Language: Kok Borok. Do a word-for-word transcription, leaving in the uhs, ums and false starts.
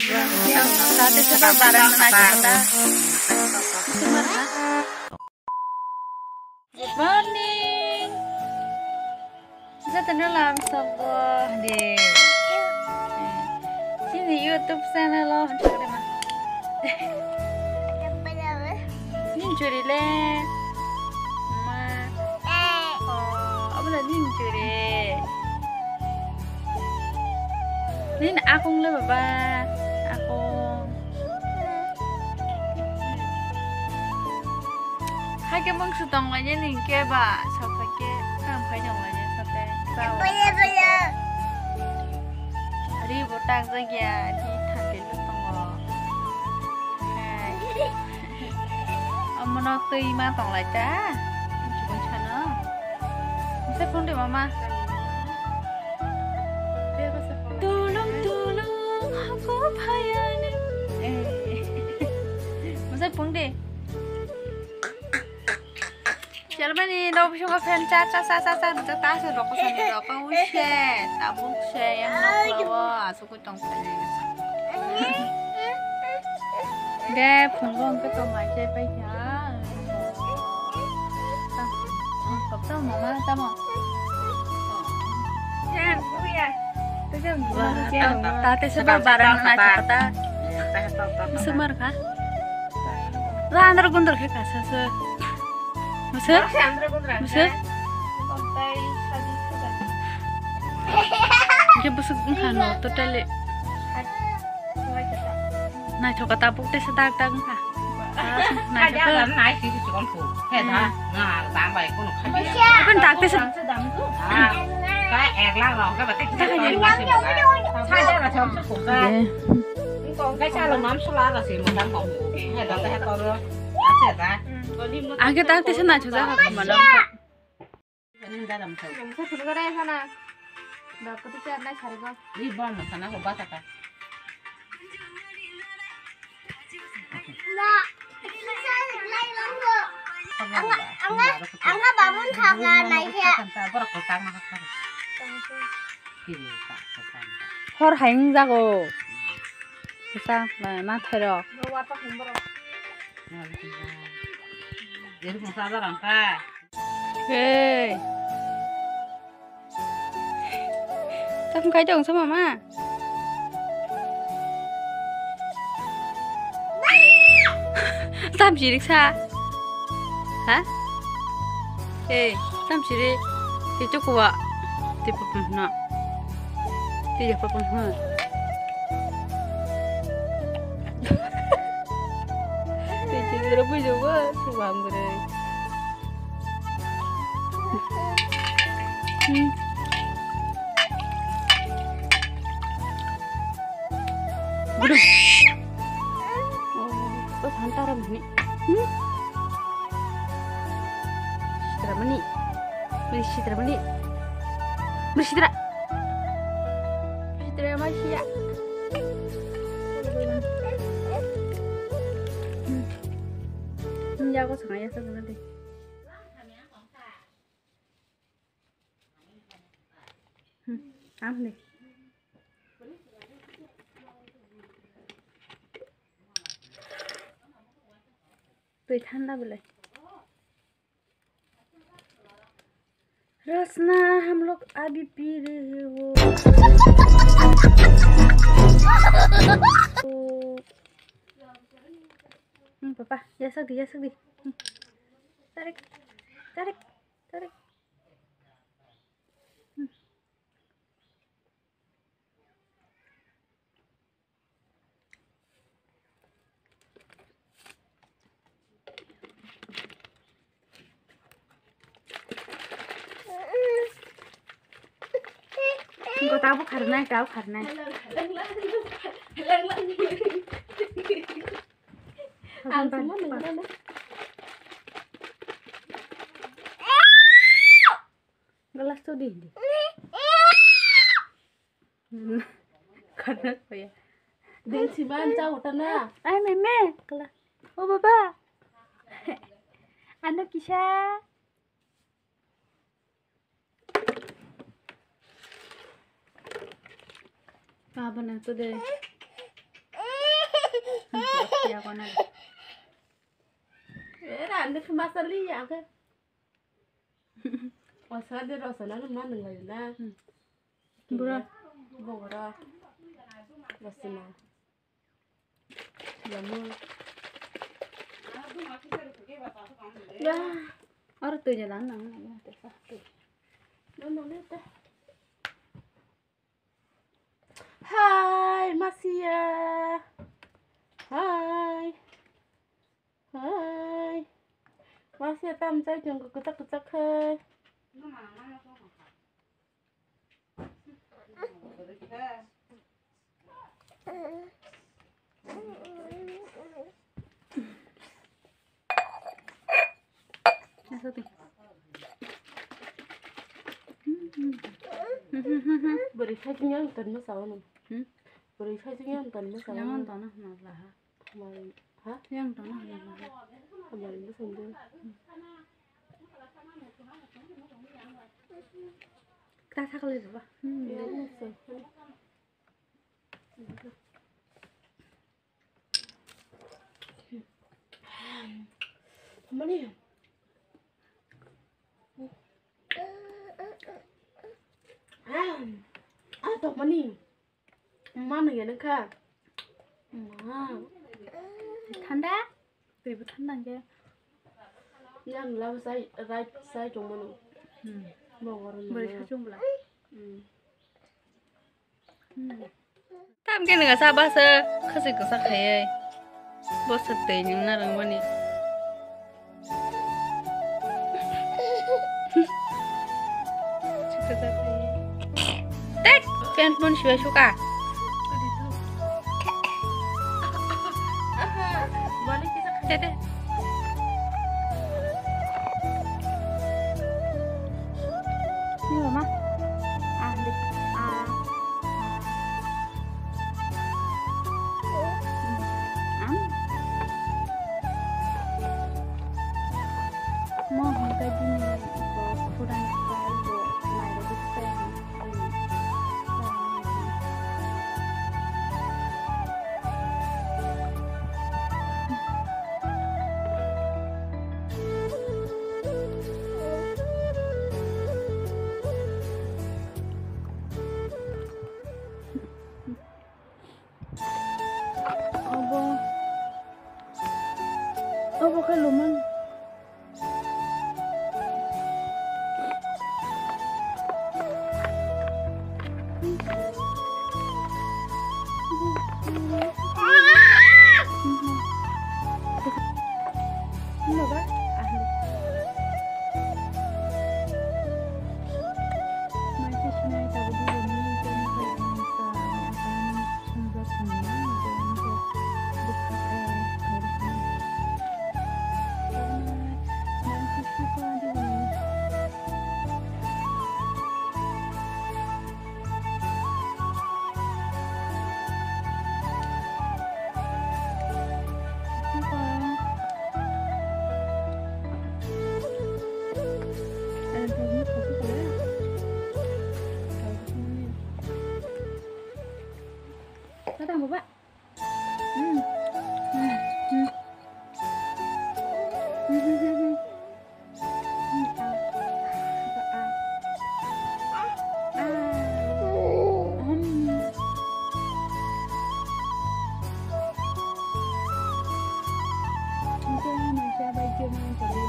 Sate sate barang na jata. Good morning. Jotono lam sabo de. Chini YouTube channel o. Nin churi le. Ma. Oh, abla nin churi. Nin akung le baba. Akung. Hai ke mung su tong lai ni ke ba, sok ke kam khai tong lai ni sote. Ari bo tak jagya, di thate lu tongo. Hai. Omono twi ma tong lai ta. Chubui sano. Masa phone de mama. Tulung tulung hago phayani. Eh. Masa phone de. Chalmani no bisingo fan cha cha cha cha cha cha ta se roko sani roko use tabuk se yang no klawo asuk tong phai. De phungo hwnkhe tong mai chai pai kha. Tamo mama tamo. Tate se ba barang na chata. Sumar kha. Ra andar gundar khe kasa se. Masa? Masa? Ke busuk wngkha no totally. Naithoka tabuk tesa dak dak wngkha. Naithoka. Aboni dak tesa. Angke tak tisa na chuja ka mana. Ani dalam tau. Masa phunukare sana. Dak kutu char nai sarigo. Ri bom sana ko bata ka. Anga anga anga babun thakna nai ya. Borok ko tang na ka. Hor haing jago. Kita na na thero. Hey. Tam kai dong sama ma. Tam jirik sa. Ha? Hey, tam jirik. Ti chukwa. Ti papun na. Ti papun ha. Ti jirik ra bui jawa. Suwam gure. Hmm. Gudu. Oh, oh, santara mani. Hmm? Sitra mani. Mani sitra mani. Mani sitra. Sitra mani sia. Hmm. Hmm, ya ko sanga ya sa guna de. Hmm, ang de. Twi thanda belai. रचना हम लोग अभी पी रहे हो। Hmm, papa, yasak di, yasak di. Hmm. Tarik, tarik, tarik. Hmm. Engko tabuk kharnai, tabuk kharnai. Ang semua nengkana. Gelas tuh di, di. Karena apa ya? Deng si ban cau tana. Ay, meme, gelas. Oh, baba. Anu kisah. Apa na tuh deh? Era, ande khe masa li ya khe. Osa de rosa na ma nang lai na. Hmm. Bura. Bogora. Rosa na. Lamu. Ya. Aro tui jalan nang na ya te sa. No, no, no, te. Hai, Masia. Hai. Hai. Masia tam chai chwng kwchak kwchak khai. Bwrwi khai chwng yang ton ma sao nung. Hmm? Bwrwi khai chwng yang ton ma sao nung. Yang ton na hwnla ha. Hamari, ha? Yang ton na hwnla ha. Hamari bwswng de. Ta sakle ba. Hmm. Yang bwswng. Mani. Ah, ah, to mani. Mani ya nengka. Ma. Thanda? Tei bo thanda ke. Yang labo sai, right side tong mano. Hmm. Bogor. Bwrwi sachung bwla. Hmm. Tam khe nwnga cha basa khasi kwsa khaiwi. Bo swk twi nwng narwkmani. Tek, pant pun sibai suka. Tete. Ini mama. Ah, di. Ah. Am. Mo hingke bini bo khudang khlai bo mai rwdi tei ang. Obo, obo khe luman. Kadang, Bapak. Hmm. Hmm. Hmm. Hmm. Hmm. Hmm.